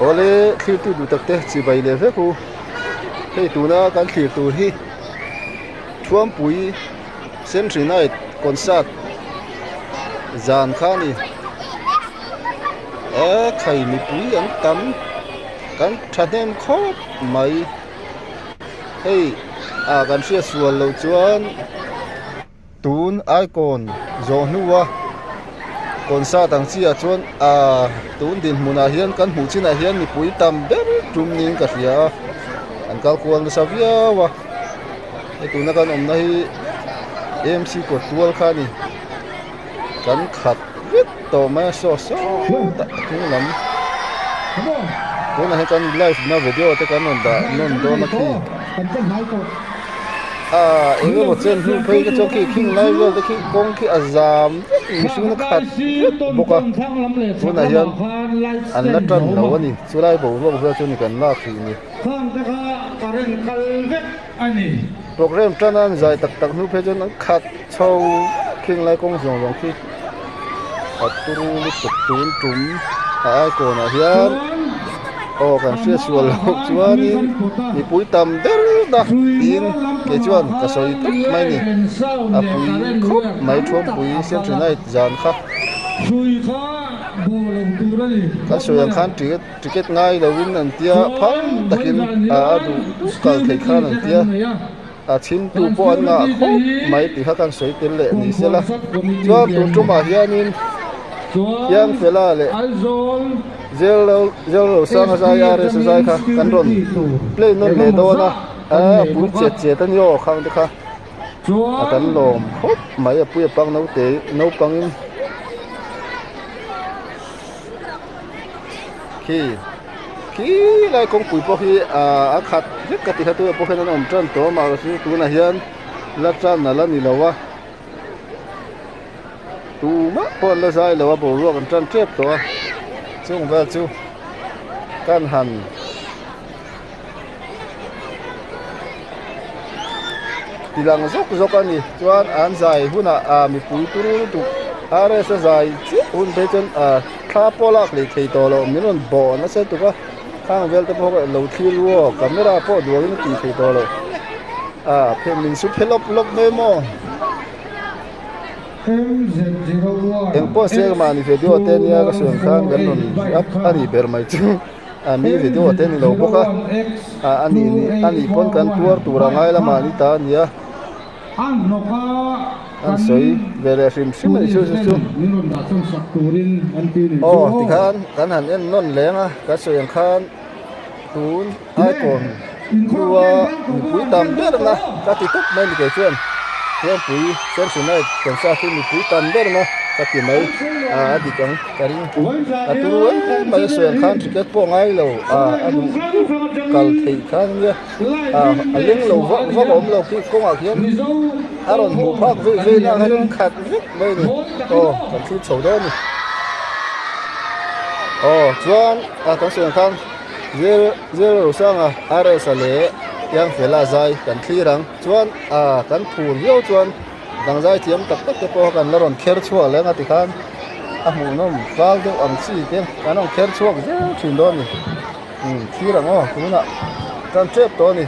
Awle thlirtu duh tak te chibai leh vek u. Hei tuna kan thlir tur hi Thuampui Century Night Concert zan kha a ni. E khai mipui an tam kan thahnem khawp mai. Hei ah kan hriat sual loh chuan. Tun icon zawh hnua concert ang chi ah chuan ahh tun dinhmun ah hian kan hmuh chinah hian mipui tam ber tum niin ka hria a an kal kual nasa viau a hei tuna kan awmna hi A M C kawt tual kha a ni kan khat vek tawh mai a saw saw tah a hnung lam tunah hian kan live na video te kan rawn dah nawn dawn a khi. Ah eng emaw chen hnu phei te chuan khi khing lai vel te khi kawng khi a zam vek mihring na khat vek bawk a tunah hian an la tan lo a ni chulai boruak vel chu ni kan lak hrih ni program tan a an zai tak tak hnu phei chuan an khat chho khing lai kawng zawng zawng khi a turu lutuk tun tum a icon ah hian aw kan hriat sual loh chuanin mipui tam ber na tiin kei chuan ka sawi tawp mai a ni a pui khawp mai thuampui century night zan kha kan sawi ang khan ticket ticket ngai lovin an tia phal takin a duh duh kal theih khan an tia. A chhimtu pawh an ngah khawp mai tih kha kan sawi tel leh ni se la. Chuan tun tumah hianin Thiangfela leh Zelrosanga zai RS zai kha kan rawn play nawn leh dawn a, a pui chet chet a ni aw khang te kha a kan lawm khawp mai a pui a pang naute naupangin khi. Khi lai kawngpui pawh hi ahh a khat vek ka ti kha tunah pawh hian an awm tan tawh a mahse chu tunah hian la tan a la ni lo a tumah pawh an la zai lo a boruak an tan tep tawh a chung vel chu kan han ti lang zawk zawk a ni chuan an zai hunah ah mipui turu lutuk R S a zai chiah hun phei chuan ah thla pawh lak leh thei tawh loh min rawn bawh nasa tuk a khang vel te pawh lo thlir ru aw camera pawh duangin a tih theih tawh loh ah phe min su phe lawp lawp mai maw engpawh se mahni video te nia ka sawi ang khan kan rawn up a nih ber mai chu. A mi video te ni lo bawk a ah a nih nih a nih pawn kan tuar tur a ngai lamah ni ta a nia an sawi ve leh hrim hrim a ni chu chu chu aw tikhan kan han en nawn leng a kan sawi ang khan tun icon hlua mipui tam ber na ka ti tawp mai ni kei chuan Thuampui Century Night concert hi mipui tam ber na ka ti mai ah a dik ang. Ka ring a turu em mai a sawi ang khan ticket pawh ngai lo ah a duh kal theih kha ania ah a leng lo vak vak a awm lo khi kawngah khian a rawn hmuh phak vei vei na ang hian khat vek mai a ni aw kan thlir chho dawn a ni aw chuan ah kan sawi ang khan zel zel rosanga R S a leh Iangfela zai kan thlir ang chuan ah kan phur viau chuan. Dang zai thiam tak tak te pawh kan la rawn kher chhuak leh anga tikhan a hmuhnawm fal deuh ang chi te kan rawn kher chhuak zel thin dawn a ni umm thlir ang aw tunah tan tep tawh a ni.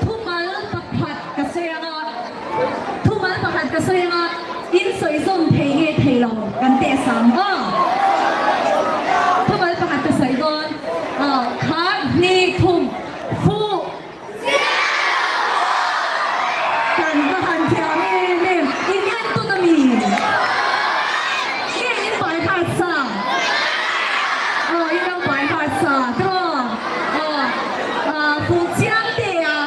Thumal pakhat ka sawi anga Thumal pakhat ka sawi anga in sawi zawm thei nge thei lo kan teh sam aw. Thumal pakhat ka sawi dawn kha hni thum fuh kan va han thiam em em in en tut a mi nge in pai hat sa aw in lo pai hat sa tiraw aw fuh chiang teh a.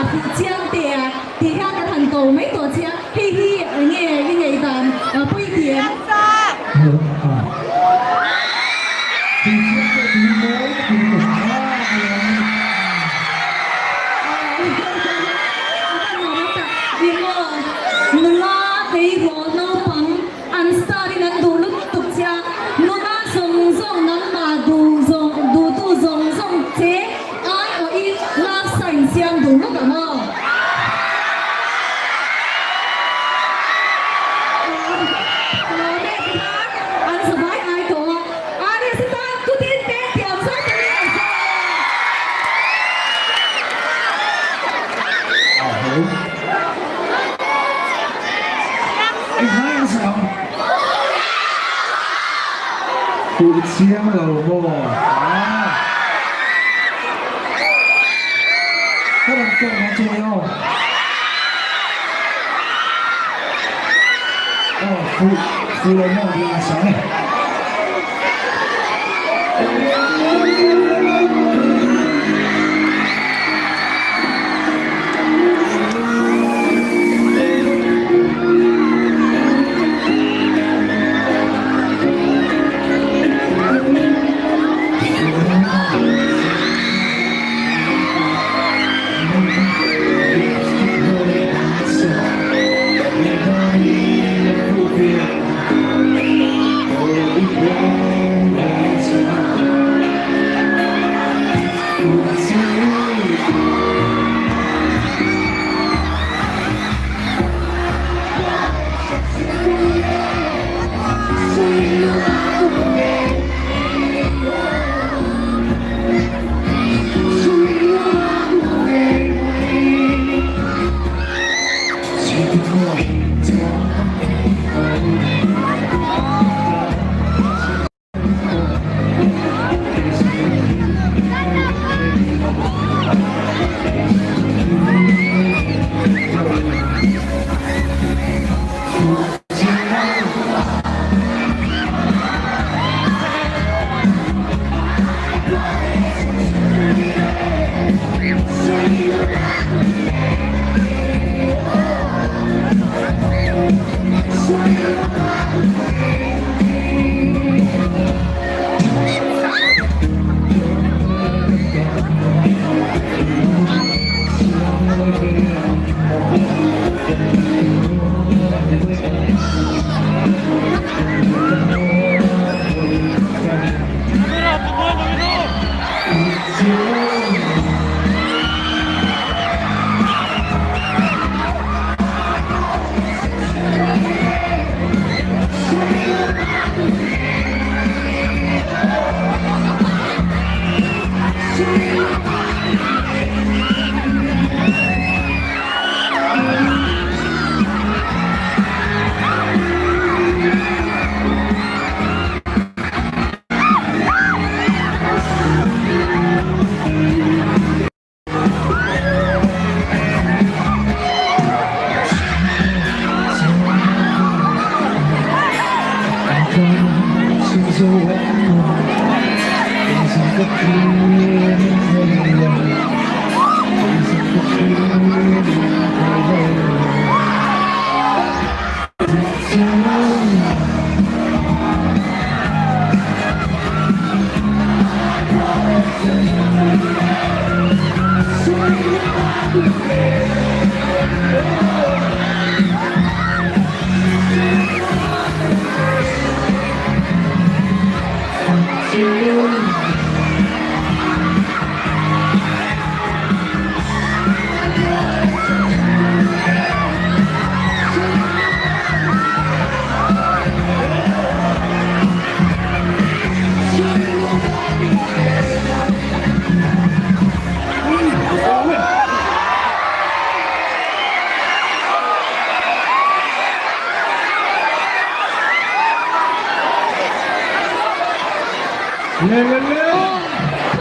Fuhchiangtea tih hian kan han ko mai tawh che a, hei hi enge i ngaihdan pawi ti em? Nula tleirawl naupang an star in an duh lutuk che a, nula zawng zawng nangmah duh zawng duhtu zawng zawng che ai awhin love sign siam duh lawk ang aw. An zavai ai tawh a, RS tan kutin peng thiam zawk a ni ang che. Fuh chiang lo maw? Ka rawn tawng ang chu mai aw. Aw fuh fuh lo maw tih a sang e.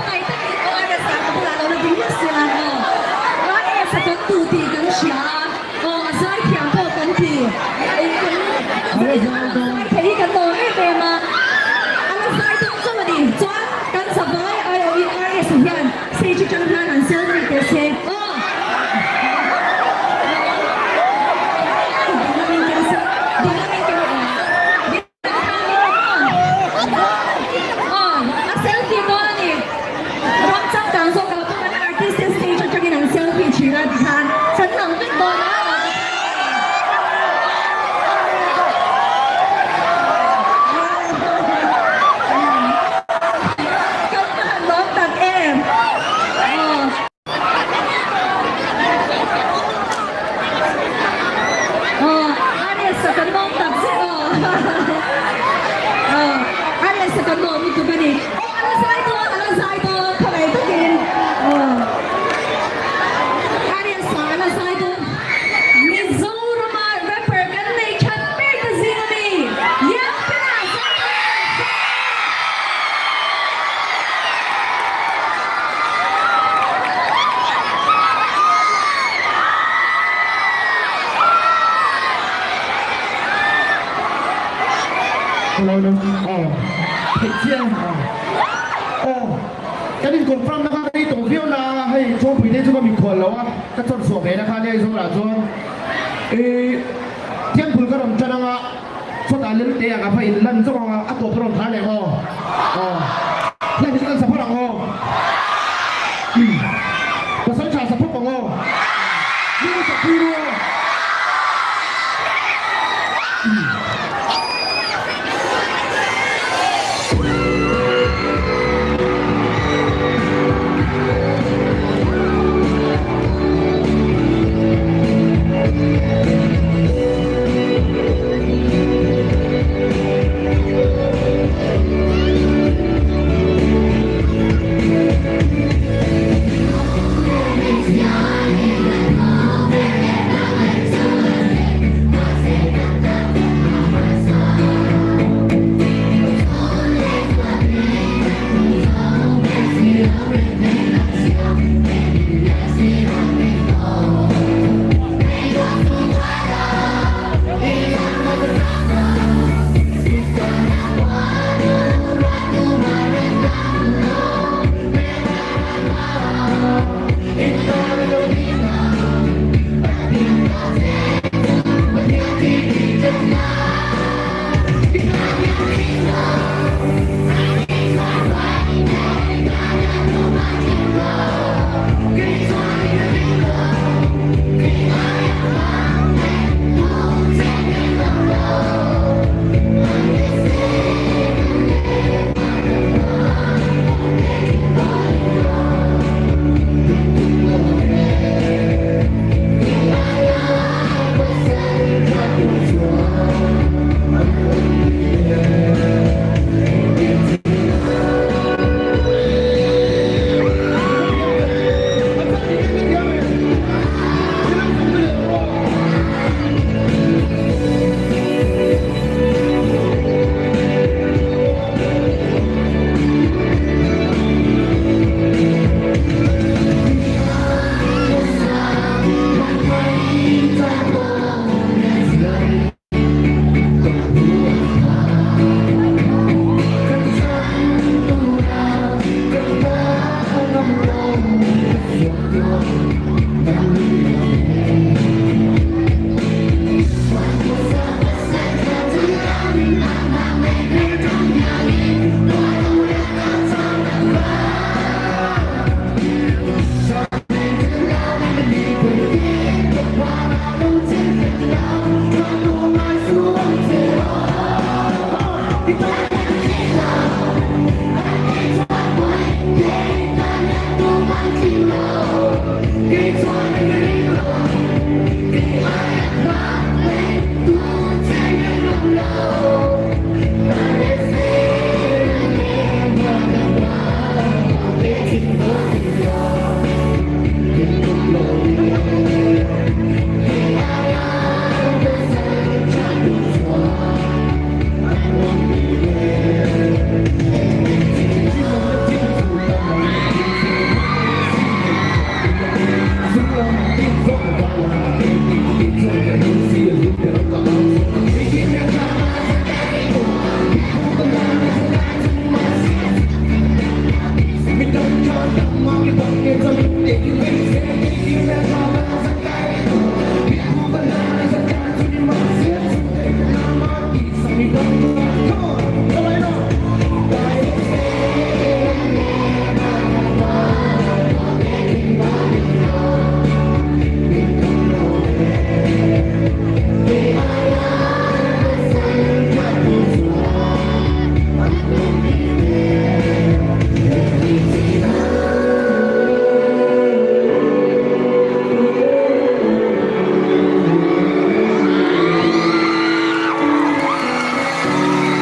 Khawngaih takin aw RS-a ka bulah lo la ding hlek se la aw. RS-a kan duh tih kan hria a, aw a zaithiam pawh kan ti. Eng kan zai thei hi kan lawm em em a, a la zai dawn chauh a ni. Chuan kan zavai aiawhin RS-a hian stage atang hian han selfie teh se aw. Hello hello aw theih chiang aw kan in confirm na kha ka ei tawh viau na a hei chawngpui te chu ka mikhual lo a ka chawt chhuah ve na kha nia Aizawl ah chuan ih temple ka rawn tan anga chawtah lel te ang a va in lan zawk anga a tawp a rawn thar leh maw aw heng hi chu kan sa phawt ang aw pasal tha sa phawp ang aw mi sa pui ru aw.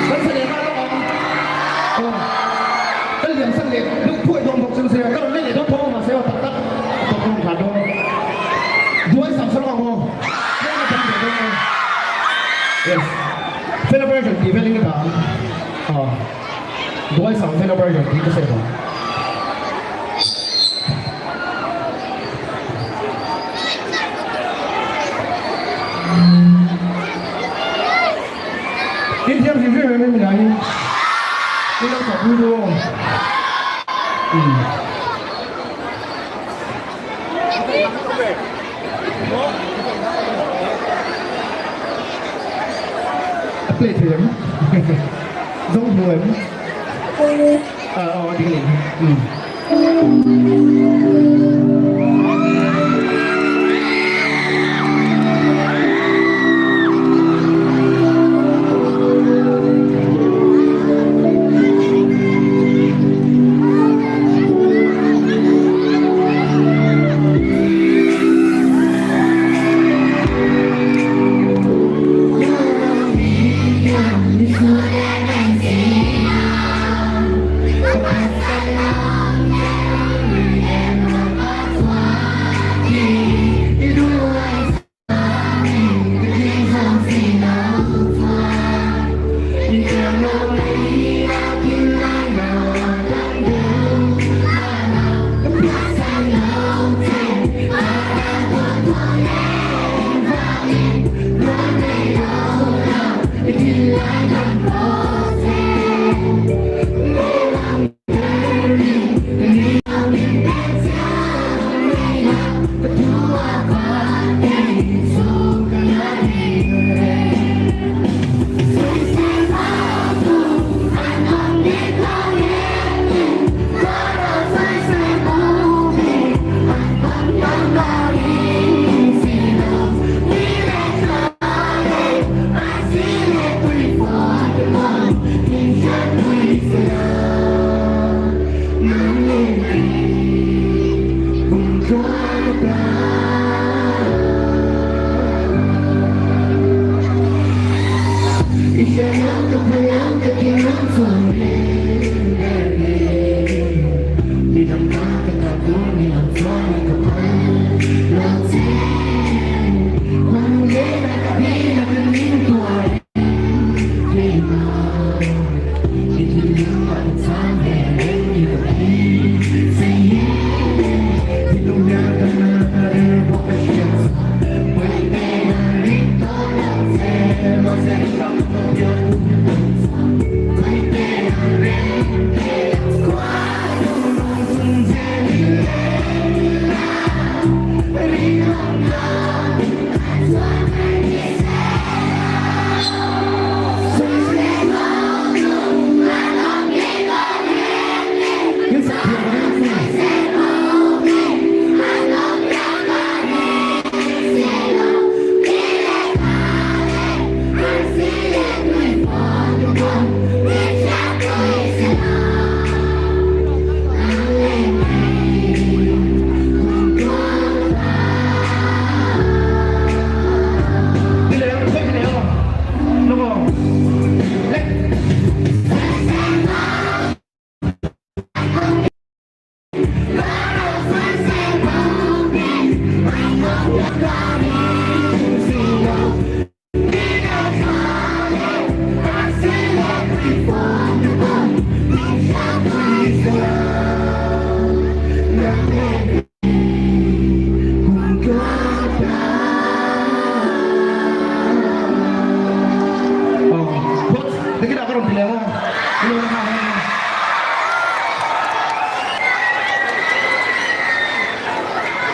Kan sa leh nghal lawk ang. Aw, ka liam san leh deuh thuai dawn bawk chu sia, ka rawn lei leh dawn tho ang mahse aw tak tak a tawp dawn nghal dawn. Duai sam sa lawk ang aw, tlem a tam leh dawn aw. Yes, Fela version tih velin ka dah ang. Aw, Duai sam Fela version tih ka save ang. Tin thiam hrim hrim em em mai. pui ru aw. Umm. A play thei em? Zawng hmu em? Ah aw a ding a nih hi. Umm.